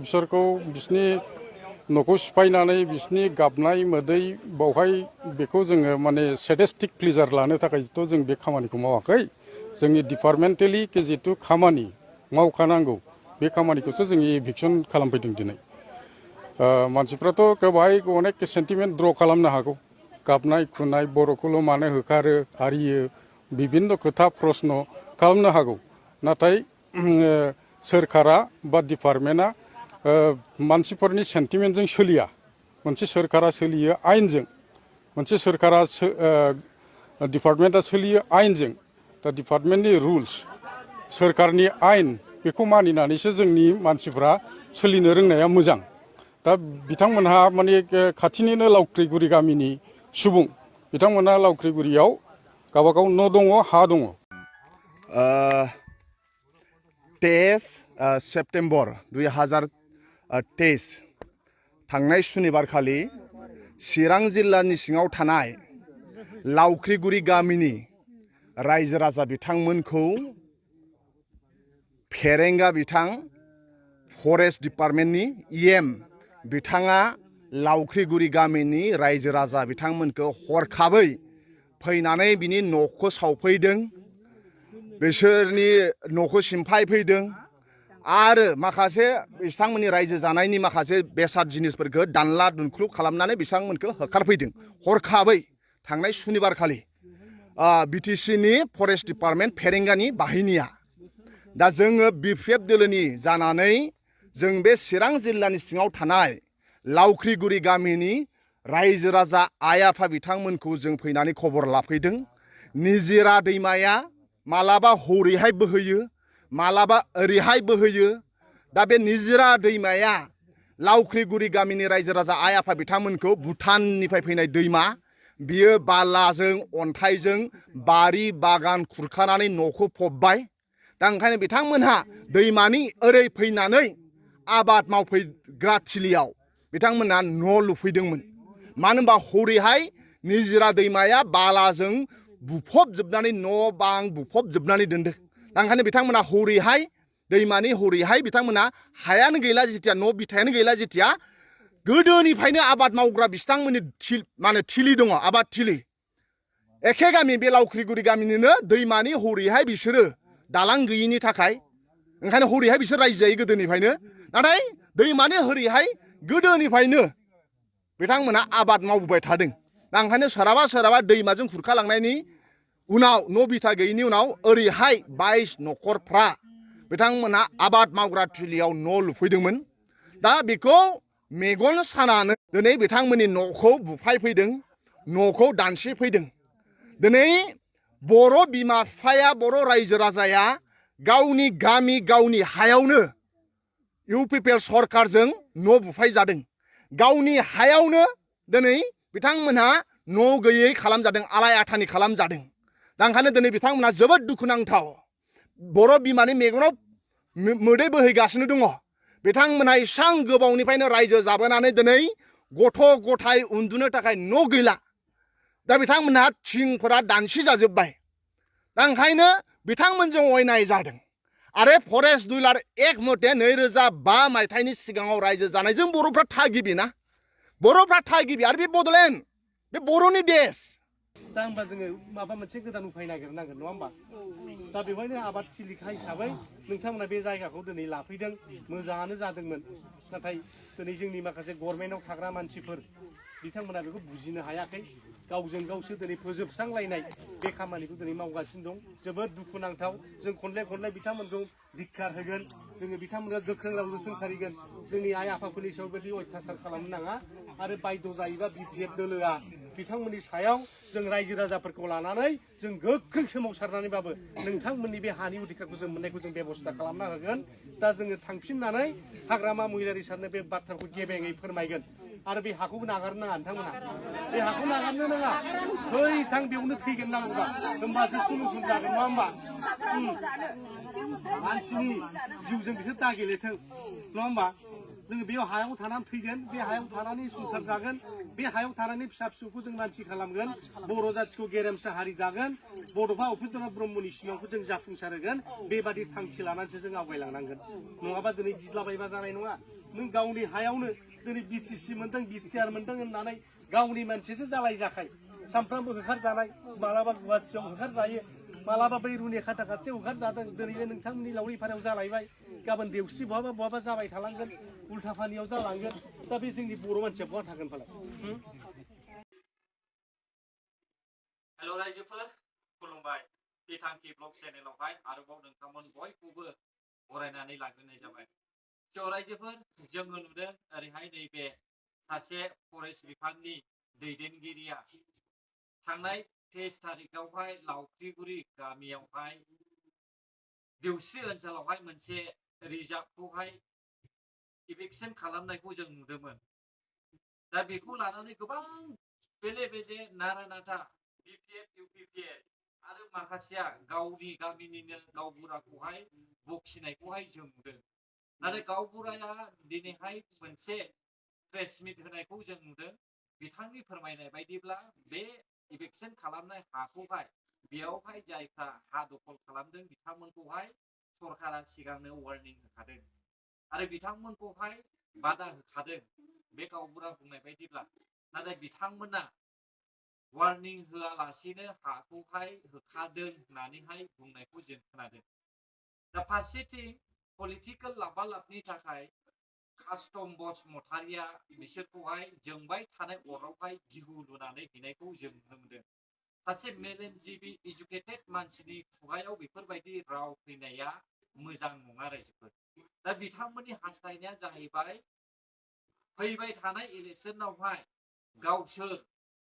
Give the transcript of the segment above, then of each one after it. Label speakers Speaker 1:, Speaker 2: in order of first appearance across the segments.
Speaker 1: बिसोरखौ बिसनि न'खौ सिफायनानै बिसनि गाबनाय मोदै बावहाय बेखौ जोङो माने सेडेस्टिक प्लेजार लानो थाखायथ' जों बे खामानिखौ मावाखै जोंनि डिपार्टमेन्टेलि जितु खामानि मावखानांगौ बे खामानिखौसो जों एभिक्सन खालामफैदों दिनै मानसिफ्राथ' गोबाय अनेक सेन्टिमेन्ट ड्र खालामनो हागौ गाबनाय खुनाय बर'खौल' मानो होखारो आरियो बिभिन्न खोथा प्रश्न खालामनो हागौ नाथाय सोरखारा बा डिपार्टमेन्टआ मानसिफोरनि सेन्टिमेन्टजों सोलिया मोनसे सोरखारा सोलियो आयेनजों मोनसे सोरखारा डिपार्टमेन्टआ सोलियो आयेनजों दा डिपार्टमेन्टनि रुल्स सोरखारनि आयेन बेखौ मानिनानैसो जोंनि मानसिफ्रा सोलिनो रोंनाया मोजां दा बिथांमोनहा माने खाथिनिनो लावख्रिगुरि गामिनि सुबुं बिथांमोनहा लावख्रिगुरियाव गावबागाव न' दङ हा दङ
Speaker 2: 23 सेप्तेम्बर 2023 थांनाय सुनिबार खालि चिरां जिल्लानि सिङाव थानाय लावख्रिगुरि गामिनि रायजो राजा बिथांमोनखौ फेरेंगा बिथां फरेस्ट डिपार्टमेन्टनि इएम बिथाङा लावख्रिगुरि गामिनि रायजो राजा बिथांमोनखौ हरखाबै फैनानै बिनि न'खौ सावफैदों बिसोरनि न'खौ सिमफाय फैदों आरो माखासे बिथांमोननि रायजो जानायनि माखासे बेसाद जिनिसफोरखौ दानला दुनख्लुब खालामनानै बिथांमोनखौ होखारफैदों हरखाबै थांनाय सुनिबार खालि बिटिसिनि फरेस्ट डिपार्टमेन्ट फेरेंगानि बाहिनिया दा जोङो बिपिएफ दोलोनि जानानै जों बे चिरां जिल्लानि सिङाव थानाय लावख्रिगुरि गामिनि रायजो राजा आइ आफा बिथांमोनखौ जों फैनानै खबर लाफैदों निजिरा दैमाया मालाबा हरैहाय बोहैयो मालाबा ओरैहाय बोहैयो दा बे निजिरा दैमाया लावख्रिगुरि गामिनि रायजो राजा आइ आफा बिथांमोनखौ भुटाननिफ्राय फैनाय दैमा बियो बालाजों अन्थाइजों बारि बागान खुरखानानै न'खौ फबबाय दा ओंखायनो बिथांमोनहा दैमानि ओरै फैनानै आबाद मावफैग्रा थिलियाव बिथांमोनहा न' लुफैदोंमोन मानो होनबा हरैहाय निजिरा दैमाया बालाजों बुफबजोबनानै न' बां बुफबजोबनानै दोनदों दा ओंखायनो बिथांमोना हरैहाय दैमानि हरैहाय बिथांमोना हायानो गैला जेथिया न' बिथायानो गैला जेथिया गोदोनिफ्रायनो आबाद मावग्रा बिथांमोननि माने थिलि दङ आबाद थिलि एखे गामि बे लावख्रिगुरि गामिनिनो दैमानि हरैहाय बिसोरो दालां गैयिनि थाखाय ओंखायनो हरैहाय बिसोर रायजो जायो गोदोनिफ्रायनो नाथाय दैमानि हरैहाय गोदोनिफ्रायनो बिथांमोना आबाद मावबोबाय थादों दा ओंखायनो सोरहाबा दैमाजों खुरखालांनायनि उनाव न' बिथा गैयिनि उनाव ओरैहाय 22 न'खरफ्रा बिथांमोना आबाद मावग्रा थिलियाव न' लुफैदोंमोन दा बेखौ मेगन सानानै दिनै बिथांमोननि न'खौ बुफायफैदों न'खौ दानस्रिफैदों दिनै बर' बिमा बिफाया बर' रायजो राजाया गावनि गामि गावनि हायावनो इउपिपिएल सरकारजों न' बुफाय जादों गावनि हायावनो दिनै बिथांमोनहा न' गैयै खालामजादों आलाय आथानि खालामजादों दा ओंखायनो दिनै बिथांमोनहा जोबोद दुखुनांथाव बर' बिमानि मेगनाव मोदै बोहैगासिनो दङ बिथांमोनहा इसां गोबावनिफ्रायनो रायजो जाबोनानै दिनै गथ' गथाय उन्दुनो थाखाय न' गैला दा बिथांमोनहा थिंफोरा दानसि जाजोब्बाय दा ओंखायनो बिथांमोनजों अयनाय जादों आरो फरेस्ट दुलार एक मथे 2005 मायथाइनि सिगाङाव रायजो जानायजों बर'फ्रा थागिबि ना बर'फ्रा थागिबि आरो बे बड'लेण्ड बे बर'नि देश
Speaker 3: दा होमबा जोङो माबा मोनसे गोदान उफाय नागिरनांगोन नङा होमबा दा बेवहायनो आबाद थिलिखा हिसाबै नोंथांमोना बे जायगाखौ दिनै लाफैदों मोजाङानो जादोंमोन नाथाय दिनै जोंनि माखासे गभर्नमेन्टआव थाग्रा मानसिफोर बिथांमोना बेखौ बुजिनो हायाखै गावजों गावसो दिनै फोजोबस्रांलायनाय बे खामानिखौ दिनै मावगासिनो दं जोबोद दुखुनांथाव जों खनले बिथांमोनखौ धिक्कार होगोन जोङो बिथांमोनखौ गोख्रों रावजों सोंखारिगोन जोंनि आइ आफाफोरनि सायाव बेबायदि अयथासार खालामनो नाङा आरो बायद' जायोबा बिपिएफ दोलोआ बिथांमोननि सायाव जों रायजो राजाफोरखौ लानानै जों गोख्रों सोमावसारनानैबाबो नोंथांमोननि बे हानि अधिकारखौ जों मोननायखौ जों बेबस्था खालामना होगोन दा जोङो थांफिननानै हाग्रामा महिलारि सारनो बे बाथ्राखौ गेबेङै फोरमायगोन आरो बे हाखौबो नागारनो नाङा नोंथांमोना बे हाखौ नागारनो नाङा थै थां बेयावनो थैगोन नांगौबा होमबासो सलुसन जागोन नङा होमबा मानसिनि जिउजों बिसोर दा गेलेथों नङा होमबा जोङो बेयाव हायाव थानानै थैगोन बे हायाव थानानै संसार जागोन बे हायाव थानानै फिसा फिसौखौ जों मानसि खालामगोन बर' जाथिखौ गेरेमसा हारि दागोन बड'फा उपेन्द्रनाथ ब्रह्मनि सिमांखौ जों जाफुंसार होगोन बेबादि थांखि लानानैसो जों आवगायलांनांगोन नङाबा दिनै गिज्लाबायबा जानाय नङा नों गावनि हायावनो दिनै बिटिसि मोनदों बिटिआर मोनदों होननानै गावनि मानसिसो जालाय जाखाय सानफ्रामबो होखारजानाय मालाबा गुवाहाटियाव होखारजायो मालाबा बै रुनि खाथा खाथियाव होखारजादों दिनैबो नोंथांमोननि लावरिपारायाव जालायबाय गाबोन देवसि बहाबा बहाबा जाबाय थालांगोन उल्थापानियाव जालांगोन दा बे जोंनि बर' मानसिया बहा थागोन फालाय
Speaker 4: हेल' रायजोफोर खुलुमबाय बे थांखि ब्लग चेनेलावहाय आरोबाव नोंथांमोन बयखौबो बरायनानै लाग्रोनाय जाबाय स' रायजोफोर जोङो नुदों ओरैहाय नैबे सासे फरेस्ट बिफाननि दैदेनगिरिया थांनाय 23 तारिखआवहाय लावख्रिगुरि गामियावहाय देवस्रि ओनसोलावहाय मोनसे रिजार्भखौहाय इभिक्सन खालामनायखौ जों नुदोंमोन दा बेखौ लानानै गोबां बेले बेजे नारा नाथा बिपिएफ इउपिपिएल आरो माखासेया गावनि गामिनिनो गावबुराखौहाय बखिनायखौहाय जों नुदों नाथाय गावबुराया दिनैहाय मोनसे प्रेस मिट होनायखौ जों नुदों बिथांनि फोरमायनाय बायदिब्ला बे इभिक्सन खालामनाय हाखौहाय बेयावहाय जायफ्रा हा दखल खालामदों बिथांमोनखौहाय सरकारा सिगांनो वार्निं होखादों आरो बिथांमोनखौहाय बादा होखादों बे गावबुरा बुंनाय बायदिब्ला नाथाय बिथांमोना वार्निं होआलासिनो हाखौहाय होखादों होननानैहाय बुंनायखौ जों खोनादों दा फारसेथिं पलिटिकेल लाबालाबनि थाखाय कास्टम बसुमतारिया बिसोरखौहाय जोंबाय थानाय अरावहाय गिहु लुनानै हैनायखौ जों नुनो मोनदों सासे मेलेमजिबि इडुकेटेड मानसिनि खुगायाव बेफोरबायदि राव फैनाया मोजां नङा रायजोफोर दा बिथांमोननि हास्थायनाया जाहैबाय फैबाय थानाय इलेक्सनावहाय गावसोर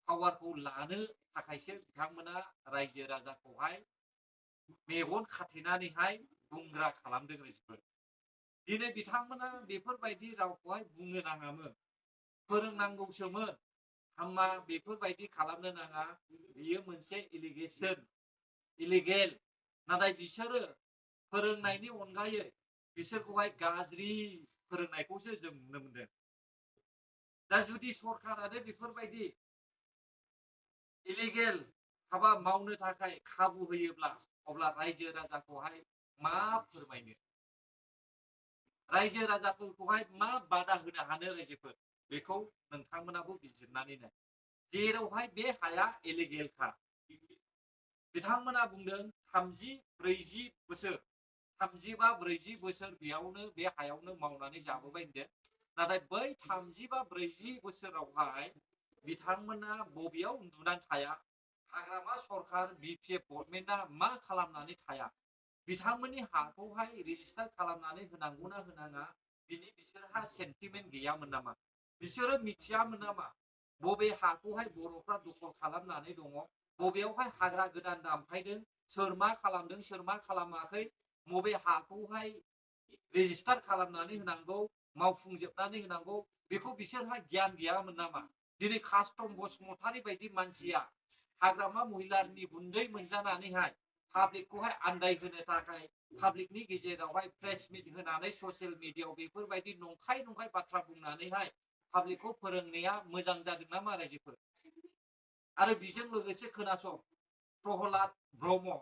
Speaker 4: पावारखौ लानो थाखायसो बिथांमोना रायजो राजाखौहाय मेगन खाथेनानैहाय बुंग्रा खालामदों रायजोफोर दिनै बिथांमोना बेफोरबायदि रावखौहाय बुंनो नाङामोन फोरोंनांगौसोमोन हामा बेफोरबायदि खालामनो नाङा बियो मोनसे इलिगेल नाथाय बिसोरो फोरोंनायनि अनगायै बिसोरखौहाय गाज्रि फोरोंनायखौसो जों नुनो मोनदों दा जुदि सरकारानो बेफोरबायदि इलिगेल हाबा मावनो थाखाय खाबु होयोब्ला अब्ला रायजो राजाखौहाय मा फोरमायनो रायजो राजाफोरखौहाय मा बादा होनो हानो रायजोफोर बेखौ नोंथांमोनाबो बिजिरनानै नाय जेरावहाय बे हाया इलिगेलखा बिथांमोना बुंदों 30-40 बोसोर 35-40 बोसोर बेयावनो बे हायावनो मावनानै जाबोबाय होनदों नाथाय बै 30-40 बोसोरावहाय बिथांमोना बबेयाव उन्दुनानै थाया हाग्रामा सरकार बिपिएफ गभर्नमेन्टआ मा खालामनानै थाया बिथांमोननि हाखौहाय रेजिस्टार खालामनानै होनांगौना होनाङा बिनि बिसोरहा सेन्टिमेन्ट गैयामोन नामा बिसोरो मिथियामोन नामा बबे हाखौहाय बर'फ्रा दखल खालामनानै दङ बबेयावहाय हाग्रा गोदान दानफायदों सोर मा खालामदों सोर मा खालामाखै बबे हाखौहाय रेजिस्टार खालामनानै होनांगौ मावफुंजोबनानै होनांगौ बेखौ बिसोरहा गियान गैयामोन नामा दिनै कास्टम बसुमतारि बायदि मानसिया हाग्रामा महिलारनि गुन्दै मोनजानानैहाय पाब्लिकखौहाय आन्दायहोनो थाखाय पाब्लिकनि गेजेरावहाय प्रेस मिट होनानै ससियेल मिडियायाव बेफोरबायदि नंखाय बाथ्रा बुंनानैहाय पाब्लिकखौ फोरोंनाया मोजां जादों नामा रायजोफोर आरो बेजों लोगोसे खोनासं प्रहलाद ब्रह्म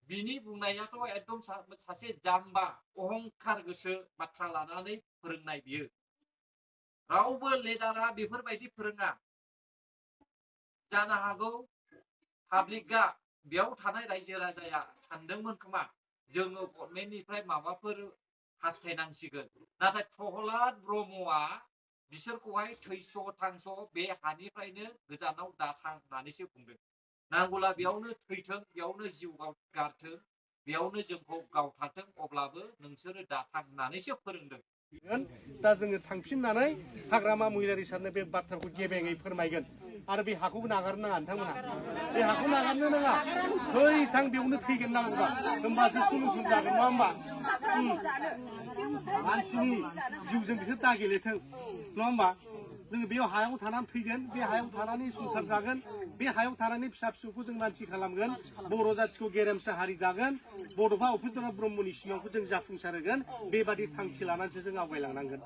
Speaker 4: बिनि बुंनायाथ' एकदम सासे जाम्बा अहंखार गोसो बाथ्रा लानानै फोरोंनाय बियो रावबो लेडारा बेफोरबायदि फोरोङा जानो हागौ पाब्लिकआ बेयाव थानाय रायजो राजाया सानदोंमोन खोमा जोङो गभर्नमेन्टनिफ्राय माबाफोर हास्थायनांसिगोन नाथाय प्रहलाद ब्रह्मआ बिसोरखौहाय थैस' थांस' बे हानिफ्रायनो गोजानाव दाथां होननानैसो बुंदों नांगौला बेयावनो थैथों बेयावनो जिउ गारथों बेयावनो जोंखौ गावथारथों अब्लाबो नोंसोरो दाथां होननानैसो फोरोंदों
Speaker 3: दा जोङो थांफिननानै हाग्रामा महिलारि सारनो बे बाथ्राखौ गेबेङै फोरमायगोन आरो बे हाखौ नागारनो नाङा नोंथांमोना बे हाखौ नागारनो नाङा थैथां बेयावनो थैगोन नांगौबा होमबासो सलुसन जागोन नङा होमबा मानसिनि जिउजों बिसोर दा गेलेथों नङा होमबा जोङो बेयाव हायाव थानानै थैगोन बे हायाव थानानै संसार जागोन बे हायाव थानानै फिसा फिसौखौ जों मानसि खालामगोन बर' जाथिखौ गेरेमसा हारि दागोन बड'फा उपेन्द्रनाथ ब्रह्मनि सिमांखौ जों जाफुंसार होगोन बेबादि थांखि लानानैसो जों आवगायलांनांगोन